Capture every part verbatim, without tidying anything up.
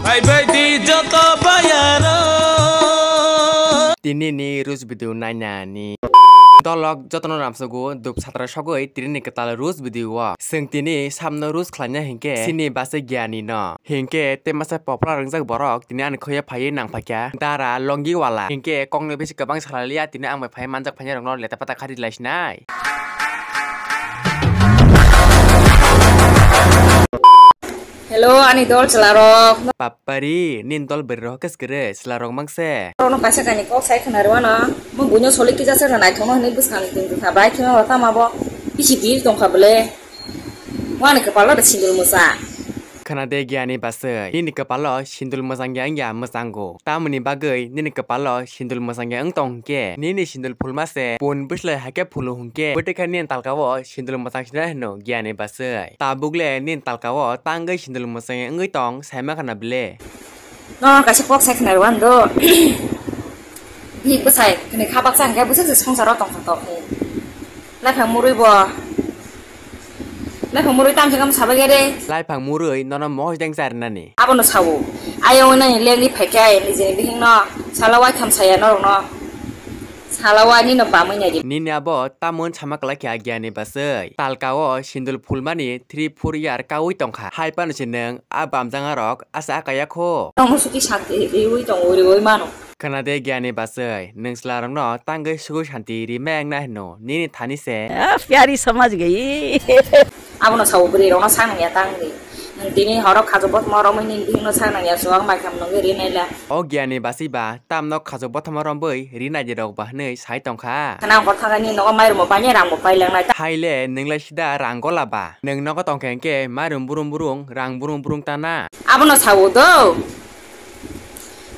Phaibai di joto bayaro. Tini ni roast video naina ni. Dolok jotono ramsogo dup satra sogoi tini ni kwtal roast video o. Swng tini samno roast khlaina hinkhe sini base Gyani no. Hinkhe te masa popular wngjak borok tini ani khoya phaiwi nang phaikha Dara Longi wala. Hinkhe kokno bisi kwbang salaliya tini ang bai phai manjak phainai rokno leta pata khari lai sinai. Hello, ani dol chwlarok. Papari, nin dol bwrwi rok khe kwrwi, chwlarok mangse. Oro kaisa kaini kok sai khna rwano. Mo buino solik kisa se naithokno hwnwi bwskang ni tong kha bai khima wata mabo. Bisi bil tong kha bwle. Wani kwpalo da sindul mwsa. Khna de Gyani bwsai, nini kwpalo sindul mwsang ya wngya mwsango. Tamoni bagwi nini kwpalo sindul mwsang ya wng tong hwnkhe, nini sindul phulma se pun bwslai hai khe phulu hwnkhe, bwtwi khe nini talka o sindul mwsang sina hino Gyani bwsai. Tabuk le nini talka o tangwi sindul mwsang ya wngwi tong saima khna bwle. No kaisa kok sai khna rwando. Bihik bwsai khni kha baksa hwnkhe bwswk se songsaro tong kha tong khe. Laphang murwi bo. Laphang murwi tamjak am sabai gere. Laphang murwi nono mohos deng charnani. Abono sawo. Ayung nani lengri phaikhe nijini bihikno salo waitham saya norokno. Salo wai nino bamwi naidi. Nini abo tamon sama kwlai khe Gyani bwsai. Talka o sindul phulmani three four year kawi tongkha. Hai phano se nwng a bamjanga rok asa akaya kho. Tongmo suki sakti riwi tongo riwi mano. Khna de Gyani bwsai, nwng chwlarokno tangwi sugwi santi ri meng na hino, nini thani se. Ah, pyari samajh gayi. Abono sao bwrwi rokno sak nangya tangwi. Nwng tini horo khajo bothoma romwi nini bihikno sak nangya, chuwak mai kham nungwi ri naila. O Gyani bwsai ba, tamno khajo bothoma romwi ri naidi rok ba hwnwi sai tongkha. Khna ang kor thangani nogo mairum bo painai rang bo pailang nai. Hai le, nwng lai sida rang gola ba. Nwng nogo tongkhe hwnkhe mairum burum burum, rang burum burum tana. Abono sao do.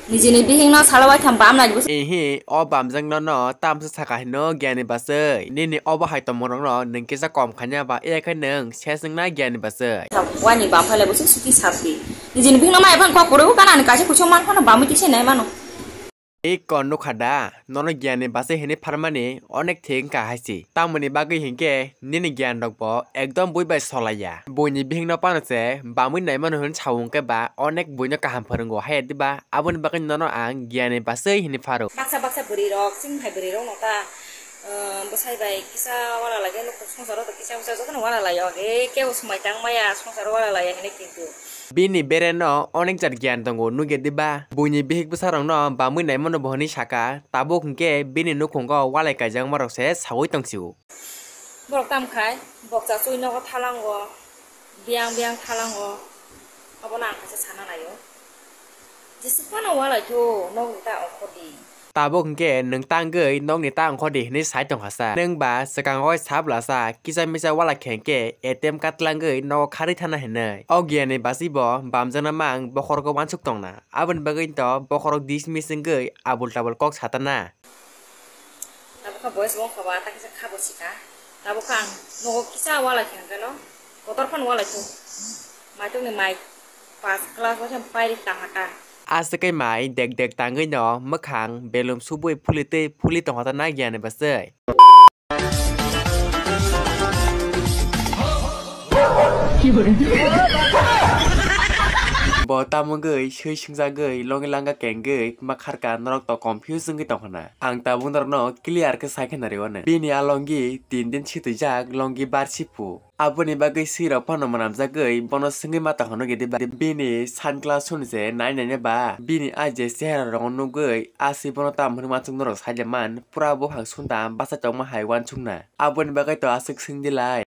Nijini bihikno salo waitham bam nai bwswk. Ehe, o bamjakno no tamsa saka hino Gyani bwsai. Nini obo hai tongmungrokno nwng kisa kom khaina ba, eyakhe nwng ses wngna Gyani bwsai. Wani bam phaile bwswk suki sakti. Nijini bihikno maya phano kok kwrwi o kanani kaisa kuchuk man phano bamwi tisa nai mano. Eko nukha da, nono Gyani bwsai hinwi pharmani onek thik wngkha hai se. Tamoni bagwi hinkhe nini Gyan rok bo ekdom bui bai solaiya. Buini bihikno phano se bamwi naimano hwn sao hwnkhe ba onek buino kaham phwrwngo hai diba? Aboni bagwi nono ang Gyani bwsai hinwi pharo. Baksa baksa bwrwi rok, chini hai bwrwi rok no ta, uh, bwsai bai kisa wala laiya, nukhung songsaro to kisa kisa jotono wala laiya, age kebo swmai tang maya songsaro wala laiya hinwi kintu. Bini bereno onek jat Gyan tongo, nukya diba? Buini bihik bwsarokno bamwi naimano bo hwnwi saka, tabuk hinkhe bini nukhungo walai kaijakmarok se saui tongsio. Borok tamo khai, bokcha chui nogo thalango, biyang biyang thalango, obono ang kaisa sana naio. Jeswk phano walai khe o, nokni ta ongkhordi. Tabuk hinkhe nwng tangwi nokni ta ongkhordi hwnwi sai tongkha sa. Nwng ba swkango sabla sa, kisa misa wala khe hinkhe A T M card twlangwi nogo kharwi thana hinwi. O Gyan ni bwsai bo bamjakna mang bokhorogo uansuk tongna. Aboni bagwi to bokhorok dismiss wngwi abul tabul kok satana. Tabukha boys wngkha ba, ta kisa kha bo sika. Tabukha ang nogo kisa wala khe hinkhe no. Kotor phano walai thung. Maitok ni mai pas class o khe pairi tangha ta. Aswk khe mai dek dek tangwi no mwkhang belum subui phuli tei phuli tongkha ta na Gyan ni bwsai. Bo tamo wngwi swi swngjagwi longi langa kengwi ma kharka norok to confuse wngwi tongkha na. Ang tabuk norokno clear khe sai khe nari o nang. Bini a longi tin din sitwijak longi bar sipu. Aboni bagwi swirok phano mwnamjagwi bono swngwi ma tongkha nukya diba? Bini sunglass hwn se nai nai ba bini a je chehara rokno nugwi a swi bono tamo hwnwi uansuk norok saida man pura buphang sundam bachai tongma hai uansukna. Aboni bagwi to aswk swngdi lai.